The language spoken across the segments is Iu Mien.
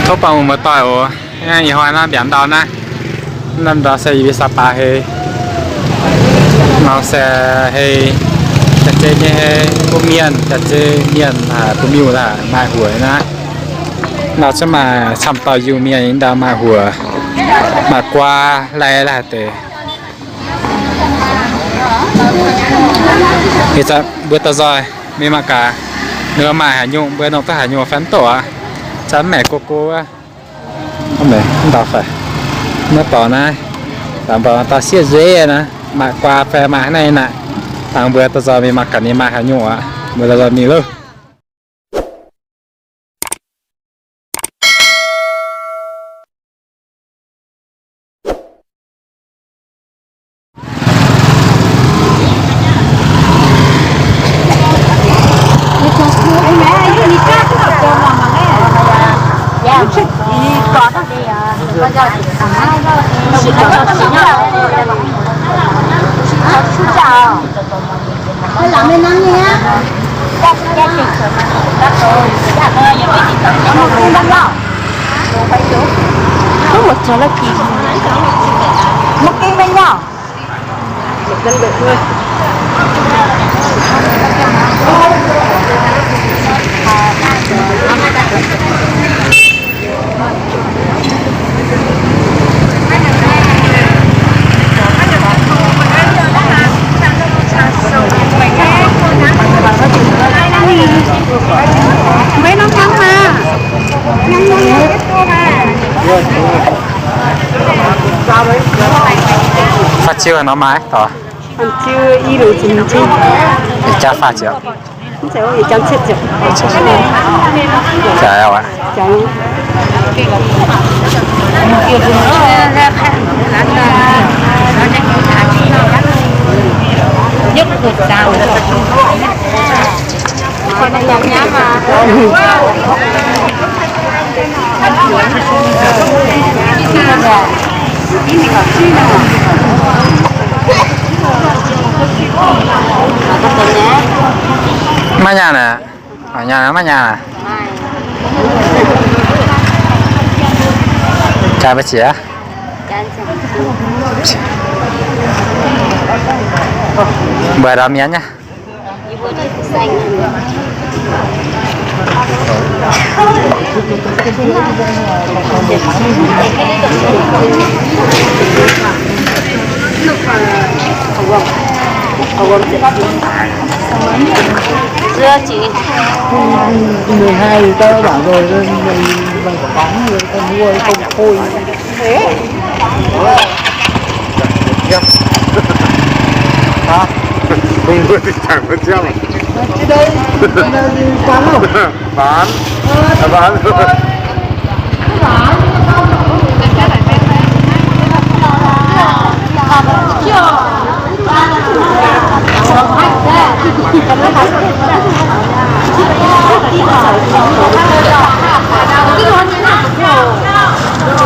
Tov bangc muoz-doic oc. Ih hnoi naaiv mbiaauc ndau naaiv, naaiv ndau se yie mbuo Sapa hei. Nor se hei, jaax-zinh nyei hei, bun mienh, jaax-zinh mienh, bun miuc maaih huoc naaiv. Nor cuotv maaih camv dauh Iu-Mienh ndau maaih huoc, maaih guaa lai laaix deix. Ih zanc mbuo daux nzoih mingh mangc gaax ninh mbuo maaih haaix nyungc, mbuo nongc duqv haaix nyungc fai mv doqc aqv. Zanc mv maengc go go wuov. Mv ndau fai, mv dorngx naaiv, dangh mbuo daux sieqv nzueiv naaiv, maaih guaa fai maaih hnangv naaiv naaic. Dangh mbuo daux nzoih mingh mangc gaax ninh maaih haaix nyungc aqv. Mbuo daux nzoih mingh lauh. Faah ziu haaix nor maaih taux? Faah ziu i longc ziepc nyeic cin. Jaax faah ziu. Mv zeiz, yietc jangx cietv ziepc. Jaax aqv. Maiv nyaanh aqv. Maiv nyaanh aqv. Jaaix mbuo qiex. Mbuo ndau mienh nyei. Mười hai thì tao bảo rồi, mày, mày có mua không thôi. Thế. Hả? Không mua thì chẳng có chép à? Chứ đâu, bán không? Bán. Ờ, bán. Bán.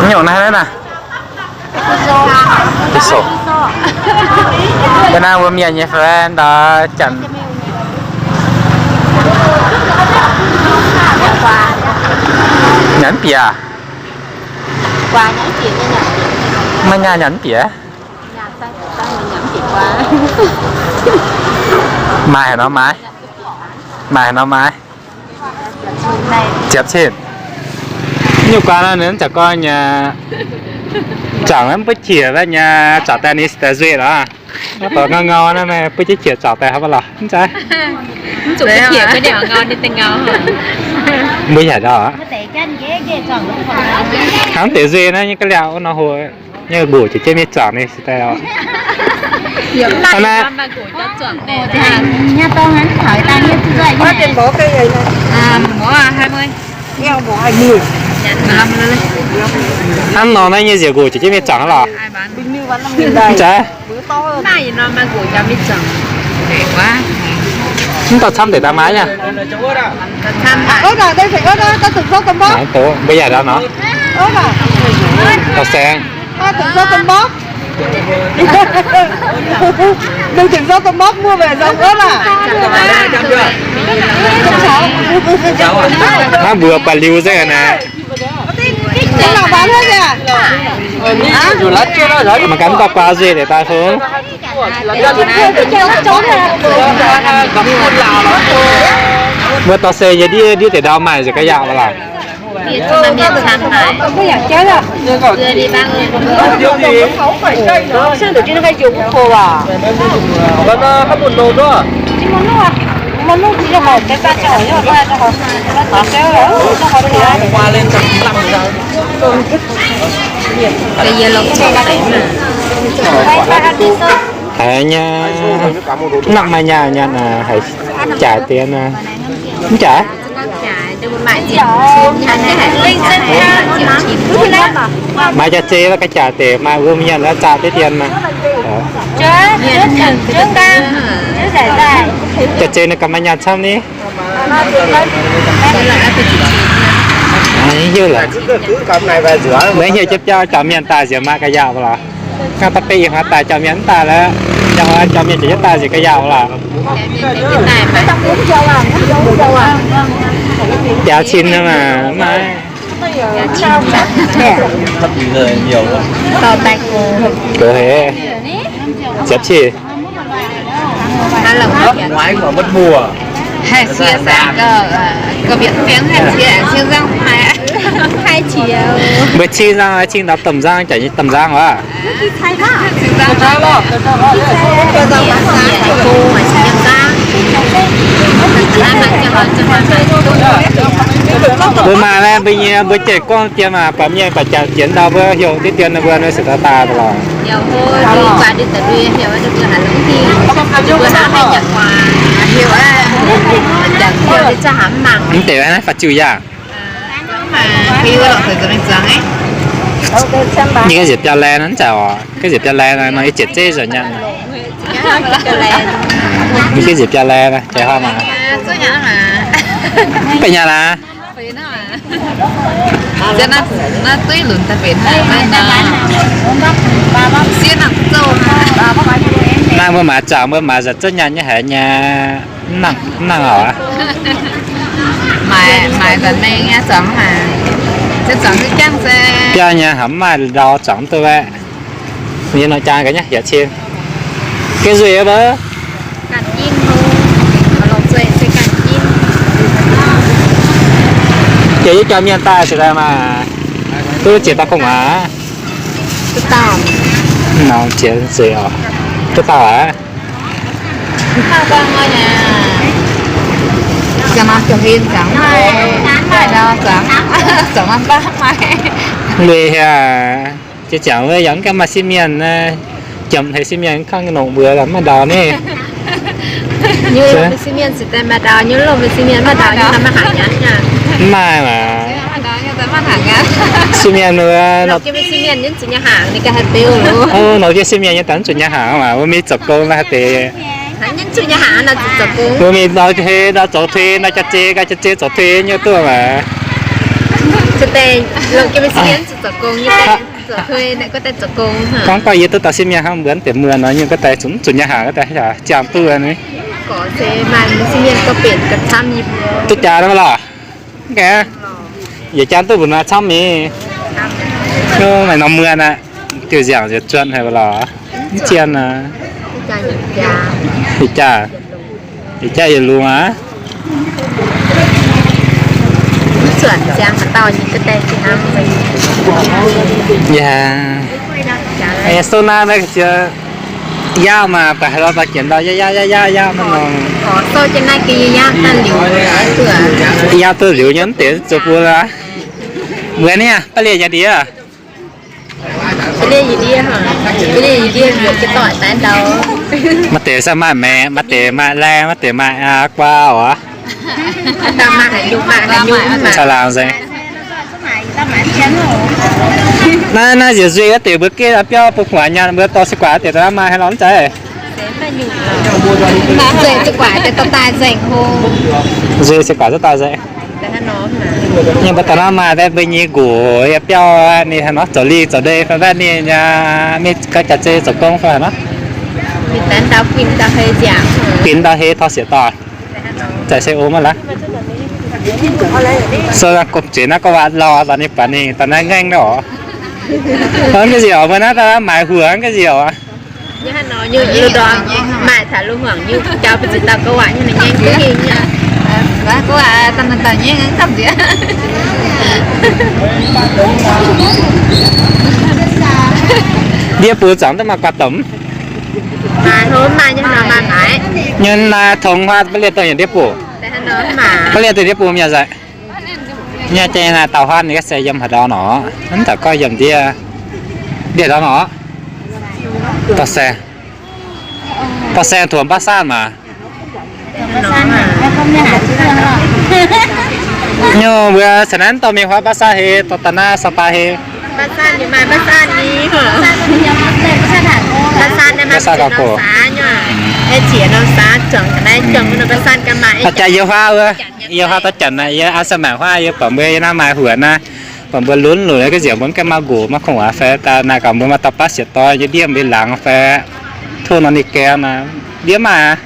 Nyungc naaiv naaiv naaic. Bếp sổ. Bữa nay mbuo mienh nyei friend đó Trần. Nyanc bia. Maiv nyaanh nyanc bia. Maaih haaix nor maaih? Maaih haaix nor maaih? Ziepc cin. Nyungc guaax nor ninh za'gengh nyei, zangc mv buov jiex nyei, zangc daaih ninh daaih nzueic lorqc. Naaiv dorngx ngau ngau naaiv, meih buov jienv jiex zangc daaih haaix lorqc, mv zeiz? Mbuo yaac ndau aqv. Hnangv deix nzueic naaiv nyei ga'liaauh wuov nor, ho nyei nqox jiex jienv mingh zangc ninh daaih lorqc. Naaiv hnangv nor naaiv nyei nziec nqox jiex jienv mingh zangc lorqc. Mv zeiz? Mv dorh camv deix daaih maiv nyei. Mbuo yaac ndau nor. Taux saeng. Mbuo baac liuz nzengc naaiv. Mangc gaax mv dauh guaa nzuih deix daaih fungx. Mbuo dorh se nyei ndiev, ndiev deix ndau maaih nzengc ga'yaauc lorqc. Haiz nyei, mv nangc maaih nyaanh nyaanh, haiz jaaix deix nor. Mv jaaix? Maaih jaax-zei la'ga'jaaix deix, maaih wuom nyaanh la'zaah deix dien maah. Jaax-zei ninh gaax maaih nyaanh camv ni. Hiuv lorqc. Maiv hiuv jienv biauv jauv mienh daaih nziex maaih ga'yaauc lorqc. Ga'naaiv da'betv ih hnoi daaih jauv mienh mv daaih lorqc. Jauv hnoi jauv mienh jiex jienv daaih nziex ga'yaauc lorqc. Biauv cin nyei maah, mv maaih. Gox heix. Ziepc cin. Mbuo cing nzang, cing ndau domh nzang, jaax nyei domh nzang oc. Mbuo maaih naaiv mbuo nyei mbuo jiex gorngv dien maah, buatc mienh buatc jaax jienv ndau mbuo heuc diqv dien mbuo nor se daaih daaih lorqc. Mv deix naaiv faaux jiu yaac. Yie nziec biauv-laai nor, mv zeiz oc. Yie nziec biauv-laai nor, nor yie ziepc zeiv nzengc nyaanh. Yie nziec biauv-laai nor, jaaix hnoi maah. Mv benx nyaanh aqv. Naaiv mbuo maaiz zuangx, mbuo maaiz zuangx zouv nyaanh nyei haiz nyei. Mv nangc, mv nangc oc. Biauv nyei haiz mv maaih ndau zuangx duqv aqv. Ninh nor jaa ga'nyaiv yaac cin. Ga'nzuih mbuo. Jiex yie jauv mienh daaih se daaih maah. Duqv ziex dauh gong-waac. Nor ziex nzeic oc. Duqv dauh aqv. Lui hieh, jiex ziangx wuov yaac mv gaengh maaih sieqv mienh, jomc haiz sieqv mienh kangv nongc mbuox maaih ndau ni. Mv maaih maah. Sieqv mienh wuov, nongc jienv sieqv mienh nyei daaih mv zuqc nyaanh hnaangx maah, wuov mingh zoux gong naaiv deix. Wuov mingh nor hei nor zoux thuê, nor jaax-zei, nor jaax-zei zoux thuê nyei duqv maah. Gorngv dauh yie duqv dauh sieqv mienh hnangv mbuo deix muoz nor, nyungc ga'daaih zungv mv zuqc nyaanh hnaangx ga'daaih ziangh duqv ni. Duqv jaax nor lorqc. Mv gaengh, yietc jaa duqv mbu'naaiv camv mingh. Maaih norm muonh aqv, diuh nziangc nziouc zuonh haic lorqc. Mv zien aqv. Yietc jaa, yietc jaa yietc lungh aqv. Yaac, sou naaiv naaiv ziex yaauv maah, baac haaix lorz daaih jienx ndau yaauv yaauv yaauv yaauv nor. Yaauv duqv liuz nyei mv deix zuqc bun aqv. Mbuo ni aqv, baav lienh yaac ndiev. Maaih deix se maaih maengc, maaih deix maaih laeng, maaih deix maaih guaa oc. Caangh laangh nzengc. Naaiv, naaiv nziec nzuih wuov deix mbuo geh biauv bun guaax nyaanh mbuo dorh se guaax deix daaih maaih haaix lorz mv zeiz. Nzuih se guaax duqv daaih nzengc. Nyei mbuo daaih naaiv maaih mbuo nyei nqox yie biauv ninh haaix nor zoux lingh zoux ndeic fai mv baac ninh mingh gauh jaax-zei zoux gong fai haaix nor. Binc ndau hei taux sieqv dorh. Zaaih se o maiv laaix. So gomh zeix naaiv gorngv waac lauh, da'nyeic buatc ninh da'naaiv ngaengh nor. Mv ga'nziex oc, mbuo naaiv da'naaiv maaiz huoc mv ga'nziex oc. Yie hnangv nor nyei, lu ndorm maaih taux lu hmuangx nyei jauv, mbuo ziouc dau gorngv waac nyei, ninh nyei duqv hingh nyei. Gorngv waac daaih daaih nyei gamh nziex. Ndiev bung zuangx duqv maaih guaax domh. Maaih hlo maaih nyei nor maaih maaiz. Nyei naaiv tongx huaav maiv liemh dongh yiem ndiev bung. Maiv liemh dongh ndiev bung mi'aqv nzaic. Nyei jiex naaiv dauh huaav ninh ga'sie yiem haaix ndau nor? Mv taux gorngv yiem ndiev, ndiev ndau nor. Dorh saeng, dorh saeng tuomx baav saanh maah. Nyei mbuo caux naaiv dorh mingh huaav baav saanh heh, dorh daaih naaiv Sapa heh. Baav saanh gauh gox. Haaix jaax yie huaav wuov, yie huaav dorh janx naaic, yie aa se maaic huaav, yie buatc mbuo yie naaiv maaih huoc naaiv, buatc mbuo lunx lunx ga'nziex mbuo mv gaengh maaih nqox maiv kungx waac fai daaih naaic gaax mbuo maaih dauh baav sieqv dorn yie ndiev mbuo laangz fai tov nor ninh gaengh naaic ndiev maaih.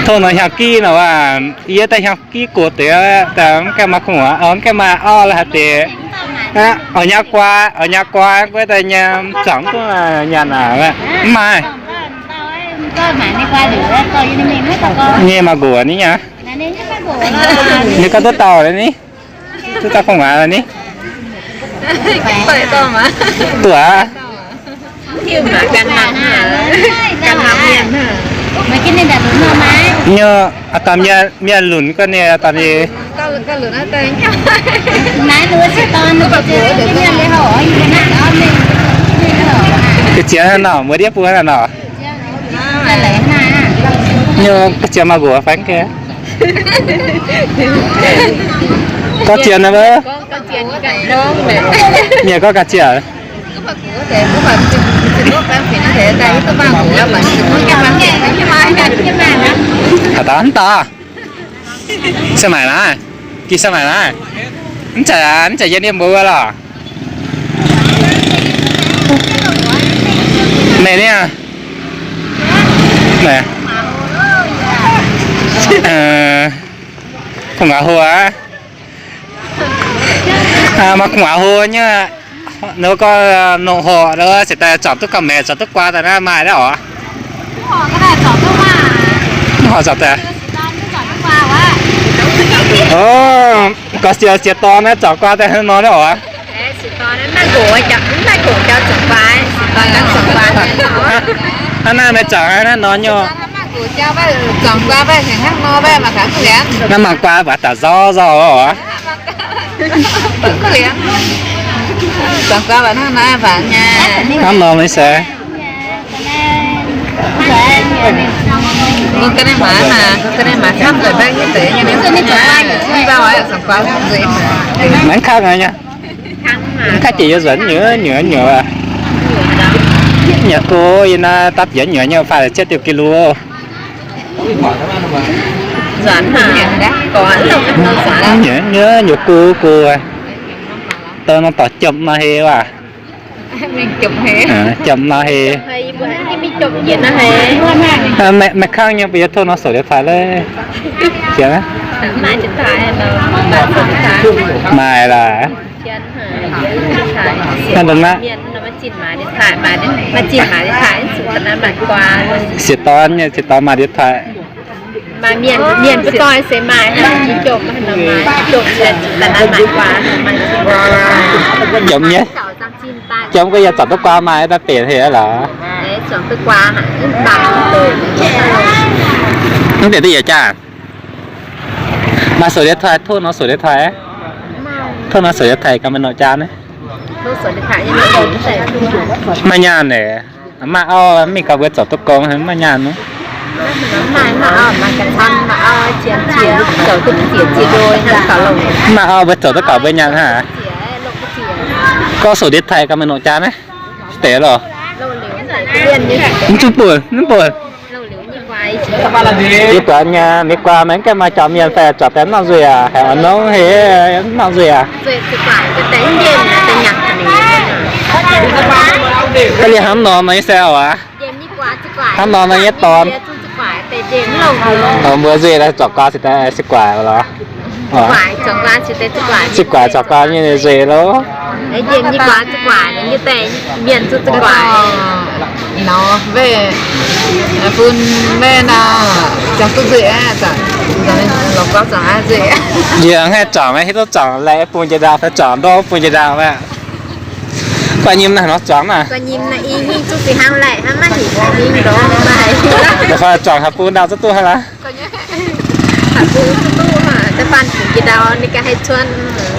Tov nor hiaang giv nor waac, yie daaih hiaang giv gox deix, mv gaengh maaih kungx waac, mv gaengh maaih auv la'haaix deix. Oix nyauv guaa, oix nyauv guaa, guei daaih nyei zuangx duqv nyanc aqv. Mv maaih. Nyei maaih nqox ni aqv. Ninh gorngv duqv dauh ni. Duqv dauh kungx waac ni. Duqv aqv. Nyei, aa, mienh lunx guanh ninh daaih ninh. Ga'ziex nor, muoz-ndiev bung nor. Nyei ga'ziex maaih nqox fai mv gaengh. Ga'ziex nor, mienh gorngv ga'ziex. Haaix dauh mv dauh? Se maaic naaiv, gih se maaic naaiv. Mv zeiz, mv zeiz yie ndiev mbuo wuov lorqc. Meih ni aqv. Meih, kungx waac hlo aqv. Maaih kungx waac hlo nyei. Nor gorngv nongc horc nor se daaih zorpc duqv gauh maengc, zorpc duqv guaa daaih naaiv maaih daaih oc. Mv horc zorpc daaih. Gorx siex siex dorn naaiv zorpc guaa daaih hnangv nor daaih oc. Hnangv naaiv meih zorpc naaiv nor nyei. Naaiv mangc guaa baac daaih nzauh nzauh oc. Hnangv nor meih se. Maiv kangv nyei. Mv kangv jiex yie nzuonx nyuoz nyuoz nyuoz. Nyuoz go yie naaiv dapv bieqc nyuoz nyei fai cietv diuh gi lu. Nyuoz nyuoz nyuoz go go. Dou nor dorh jomc nor heh waac. Jomc nor heh. Maiv kangv nyei, bun yie tov nor sou điện thoại leh. Maaih laaix. Naaiv dongh naaiv. Siex dorn nyei, siex dorn maaih điện thoại. Jomc nyei. Jomc gorngv yaac zorpc duqv guaa maaih daaih benx heh lorqc. Mv benx duqv yietc jaax. Maaih sou điện thoại, tov nor sou điện thoại. Tov nor sou điện thoại gaax meih nor jaa naaiv. Maaih nyaanh naaic. Maaih auv mingh gaax mbuo zoux duqv gong, maaih nyaanh nor. Maaih auv mbuo zoux duqv gaax mbuo nyaanh hnangv. Gorngv sou điện thoại gaax meih nor jaa naaiv. Deix loh. Mv zuqc buonc, mv buonc. Yie buatc nyei, maiv guaa maiv gaengh maaih jauv mienh fai zorpc daaih mv nangc nzuih aqv, haiz oix nongv heh, mv nangc nzuih aqv. Ga'liemh hnangv nor nor nyei se oc aqv. Hnangv nor nor nyei dorn. Mbuo nzuih daaih zorc guaa cingx daaih se guaax lorqc. Se guaax zorc guaa nyei nzuih loh. Yie hnangv haih zuangx maiv hiuv duqv zuangx laeqv bung jiex ndaangc fai zuangx ndorm bung jiex ndaangc maah. Guanh nyim naaiv nor zuangx naaic. Zuangx haaix bung ndaangc zuqc duqv hnangv naaic.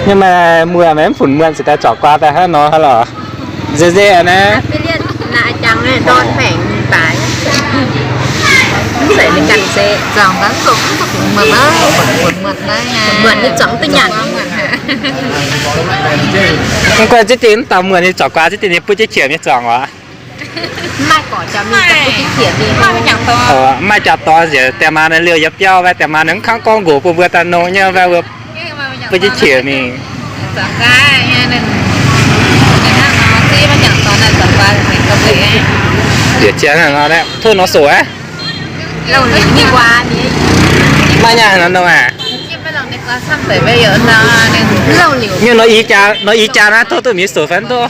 Nyei maaih muoz maaih mv funx muonh cingx daaih zorc guaa daaih hnangv nor hnangv lorqc. Nzec nzec naaiv. Mv guanh ziex dingh mv dauh muonh ninh zorc guaa ziex dingh ninh butv jienv qiex nyei zuangx oc. Maaih jaax dorn nziex diex maa ninh liouh yietc biauv, diex maa ninh mv kangv gorngv nqox bun mbuo daaih nongx nyei, butv jienv qiex mingh. Bieqc ziangx tov nor soc aqv. Maaih nyaanh nor nongh aqv. Nyungc nor i jaax, nor i jaax naaiv tov duqv mingh soc fai mv duqv?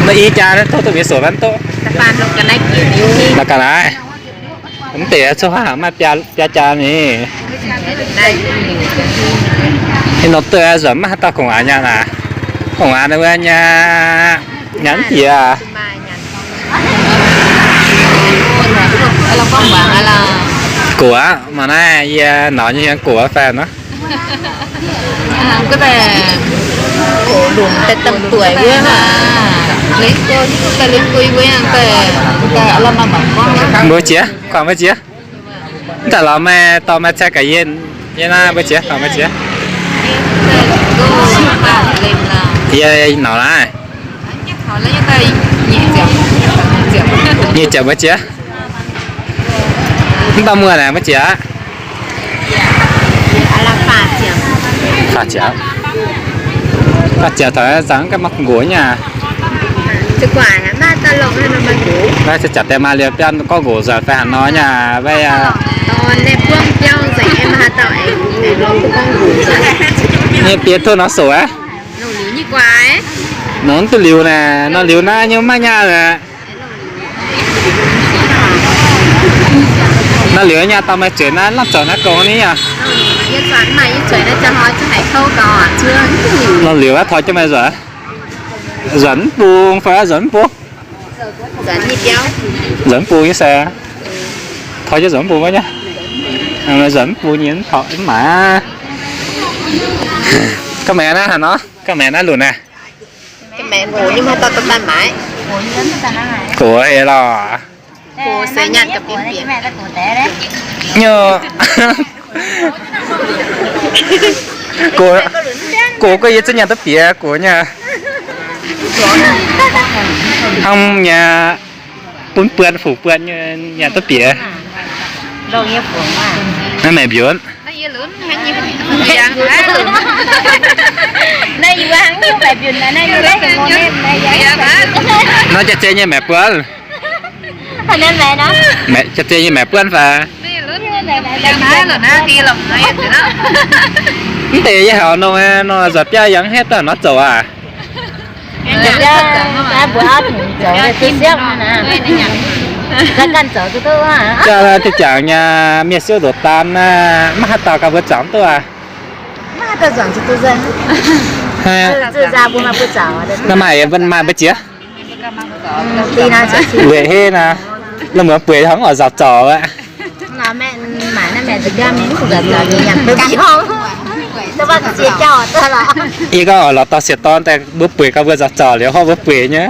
Nor i jaax naaiv tov duqv mingh soc fai mv duqv? Nor ga'naaiv. Mv deix cuotv haaix maaih biaa jaax mingh. Ih nor duqv nzuonx maiv haaix dauh kungx aax nyaanh aqv. Kungx aax ninh mbuo nyaanh, nyaanh mv bieqc aqv. Gox aqv, mangc naaiv yie nauz nyei hienx gox fai nor. Mbuo jiex, kuangx mbuo jiex. Mv daaih lorz maaih dorh maaih cai gaax yie, yie naaiv mbuo jiex, kuangx mbuo jiex. Yie nauz naaiv. Nyic ziepc mbuo jiex. Mv dauh muoz naaic mbuo jiex aqv. Faah ziepc, faah ziepc taux zanc ganh maiv nqox nyei aqv. Naaiv se ziouc deix maa liouh biauv gorngv nqox nzuonx fai haaix nor nyei aqv. Nyei bieqc tov nor soc aqv. Nor duqv liuz naaic, nor liuz naaiv nyei maiv nyaanh aqv. Nor liuz nyaanh dauh maaih zueiz naaiv lamh zoux naaiv gong ni aqv. Nor liuz aqv, taux jienv maaih nzuonx, nzuonx mv bung fai nzuonx mv bung? Nzuonx mv bung nyei se, taux jienv nzuonx mv bung nyei, nzuonx mv bung nyei mv taux mv maaih. Ga'maeqc naaiv haaix nor? Ga'maeqc naaiv lunc naaiv. Gox haic lorqc. Nyei, gox, gox yie zungv nyanc duqv bieqc gox nyei. Hnangv nyei, bun buonc fuc buonc nyei nyanc duqv bieqc. Naaiv maengc mbiunc. Nor jaax-zinh nyei maengc buonc. Jaax-zinh nyei maengc buonc fai? Mv deix yie haiz nongh nor nzuonx biauv yangh haeqv duqv nor zoux aqv. Jaax deix jangx nyei mienh siouv ndoqc daan naaiv, maiv haaix dauh ganh mbuo zuangx duqv aqv. Naaiv maaih, maaih mbuo jiex. Weic heh naaiv, la'muonz bueix hnangv oix nzauc zorc aqv. Yie gorngv oix lorz dauh sieqv dorn daaih mbuo bueix gauh mbuo nzauc zorc liuz horpc mbuo bueix nyei.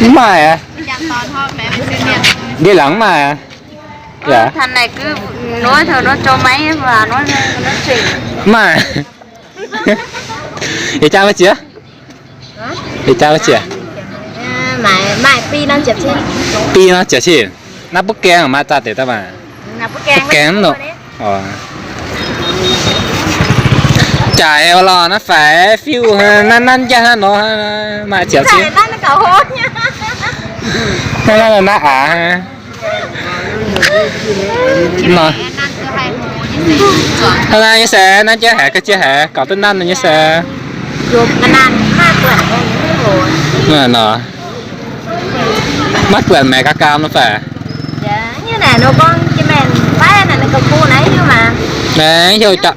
Mv maaih aqv. Ndiev laangz mv maaih aqv. Mv maaih. Yietc jaa maiv jiex. Yietc jaa maiv jiex. Biv nor ziepc cin. Naaiv butv gaengh maaih zaah deix daaih maah. Butv gaengh mv nor. Jaaix lorh naaiv faix fiuv nanv nanv njang hnangv nor, maaih ziepc cin. Naaiv aav. Hnangv naaiv nyei se, naaiv jiex haiz, ga'jiex haiz, gaux duqv nanv nyei se. Nor, maiv buatc maengc ga'gaam nor fai? Maengc heuc jaax.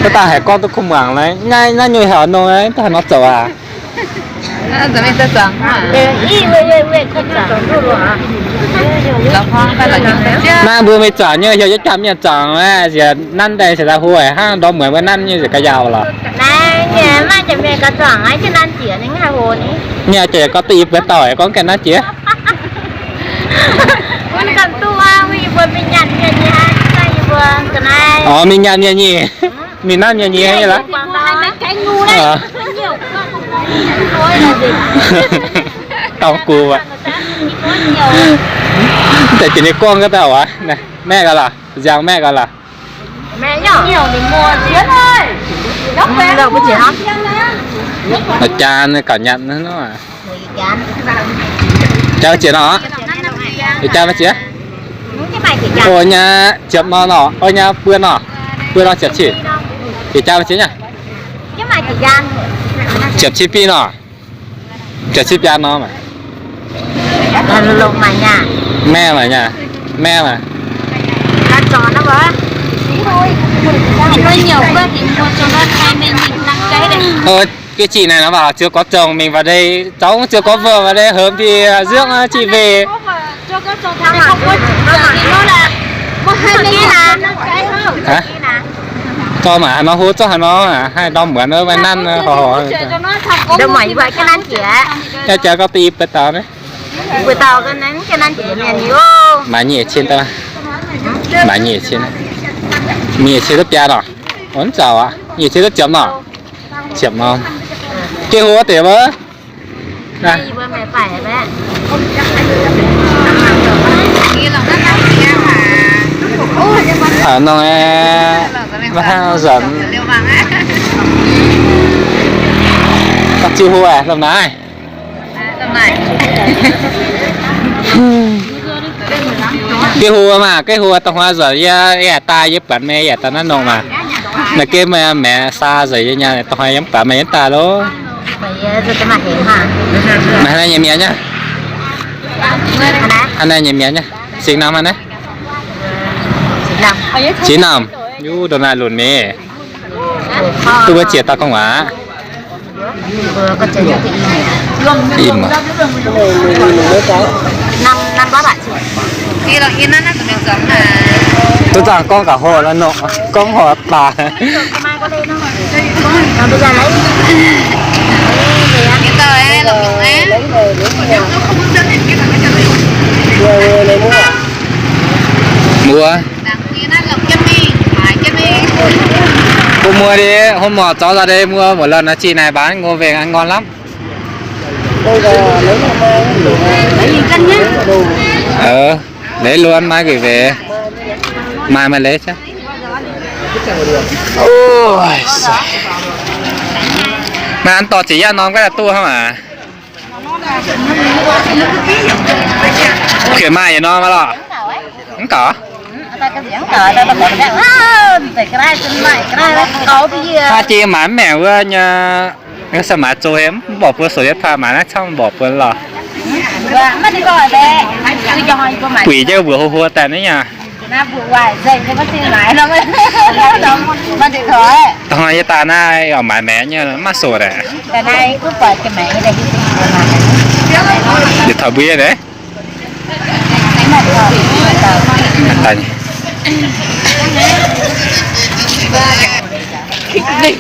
Wuov dauh haiz gorngv duqv kuv muangx naaiv, naaiv nyei heuc nor, daaih nor zoux aac. Naaiv mbuo mingh zuangx nyei, heuc jaax mienh zuangx, nziec nanv daaih, nziec daaih hlo hnangv ndorm muonz mbuo nanv nyei nziec ga'yaauh lorqc. Mienh jiex gorngv duqv i buo dauh gorngv ganh nanv jiex. Orv, mingh nyaanh mienh nyei, mingh nanv mienh nyei nyei lorqc. Dorngx gux aqv. Deix jiex ninh gorngv gaax daaih waac, maeqv gaax lorqc, nziang maeqv gaax lorqc. Jaan gauh nyanc nor. Jaa jiex nor, jaa jiex. O nyei ziepc nor nor, o nyei buo nor, buo nor ziepc civ. Jiex jaa jiex nyei. Ziepc civ biv nor. Ziepc civ biaa nor maah. Maeqv maah, maeqv maah. Geh jiex naaic nor mv baac ziouc gorngv zongh mingh waac ndeic, zongx ziouc gorngv mbuo waac ndeic heuc mv bieqc nziouv jiex mbeih. Zorqv maac haaix nor hlo, zorqv haaix nor haih ndorm muonz wuov nanv. Jaa jiex gorngv duqv i buo dauh naaiv. Maaiz nyic cin, maaiz nyic cin, nyic cin duqv biaa nor. Mv zaux aqv, nyic cin duqv ziepc nor. Ziepc nor. Geh hlo deix wuov. Aa, nongh aeqv, maiv haih nzanc. Ziux hlo aeqv, lomh naaiv. Geh hlo maah, geh hlo, da'hnoi nzunc yie yaac daaih, yie buatc meih yaac daaih naaiv nongh maah. Naaiv geh meih maengx saa nzunc yie nyaanh, da'hnoi yie mv buatc meih yie daaih loh. Meih haaix nyei mienh nyei? Haaix nyei mienh nyei? Singx namh haaix naaiv? Singx namh. Yuv, ndongc naaiv lunx mingh. Duqv mbuo jiex daaih gorngv waac. Duqv zaangh gorngv ga'horpc la'nongx, gorngv horpc daaih. Mbuo, mbuo muoz deix, hom morc zorqv nzauh deix, mbuo muoz lorn naaiv zih naaic mbaanv ngov wengh an nqorn lamh. Leiz luonx maiv nquyc weix, maaih maaih leiz. Maaih an dorh ziqc yaah norm gaax duqv hnangv aac. Kuinx maaih yietc norm lorqc. Mv gaux. Hnangv jiex maaiz mv maengc wuov nyei, se maaiz zoux hemx mv mborqc buo soux yietv paah maaiz naaiv camv mborqc buo lorqc. Buic jienv mbuoqc hlo hlo daaih naaiv nyei. Da'hnoi yie daaih naaiv oix maaiz maengx nyei maiv soux daaih. Yietc taux mbuo nyei.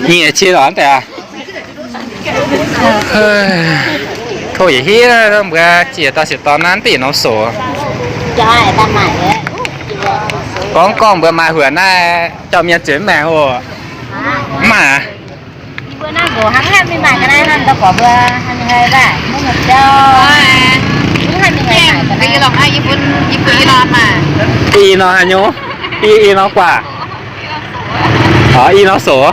Nyic cin lorqc daaih. Tov yietc hiuv mbuo jiex daaih siec dorn naaiv mv duqv yietc norm soux. Gorngv gorngv mbuo maaih huonc naaiv jauv mienh ziouc mv maengc oc. Mv maaih. I norm haaix nyungc? I, i norm guaax. Orv, i norm soux.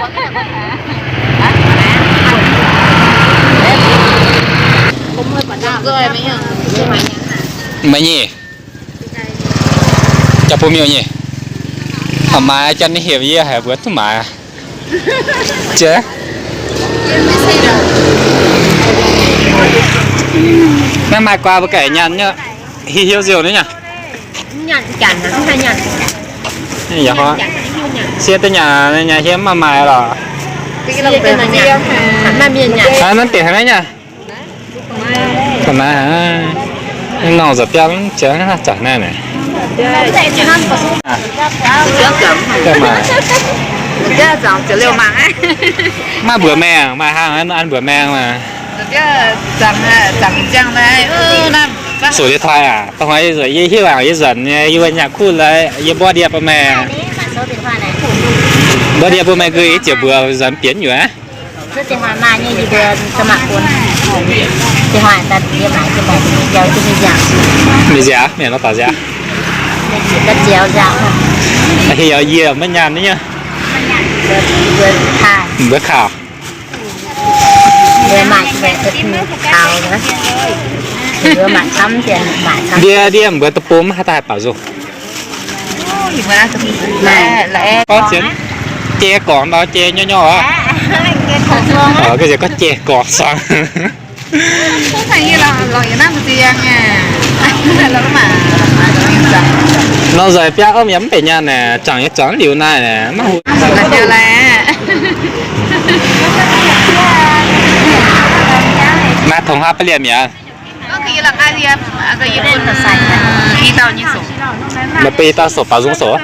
Maiv nyei. Jaa bun miuc nyei. Oix maaiz, janx ninh heuc yie haiz mbuo duqv maaiz. Jiex. Maiv maaih guaa mbuo ganh nyanc nyei. Hiuv hiuv nziouv nyei. Siev deix nyanc, nyanc hiuv maaih maaih lorqc. Naaiv deix haaix nyungc nyei? Ga'naaiv, norm nza'biauv mv jiex haaix zanc naaiv naaic. Maaih mbuoqc maengh, maaih hnangv an mbuoqc maengh maah. Sou điện thoại aac, da'hmz yie hiuv aqv, yie nzuonx nyei, yie wuov nyaanh kuv lai, yie mborqv ndie bun meih. Mborqv ndie bun meih gui, yie ziouc mbuox nzuonx bienx nyuoqc aqv. Mienh nziaaux, mienh nor taux nziaaux. Hiuv yie maiv nyaanh nyei. Mbuo kaux. Ndie, ndie mbuo deic-bung mv haih daaih baaux nzung. Gorngv jiex jei gorx nor, jei nyorx nyorx aqv. Gorngv jiex gorx suang. Nor nzaic biaa mv yaac mv benx nyaanh naaic, zangc nyei zangc liuz naaiv naaic, maiv hu. Maaih tongx haav ba'liemh mi'aqv. Mbuo bun i dauh sou baaux nzung sou.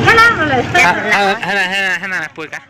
Hnangv naaiv bun gaax.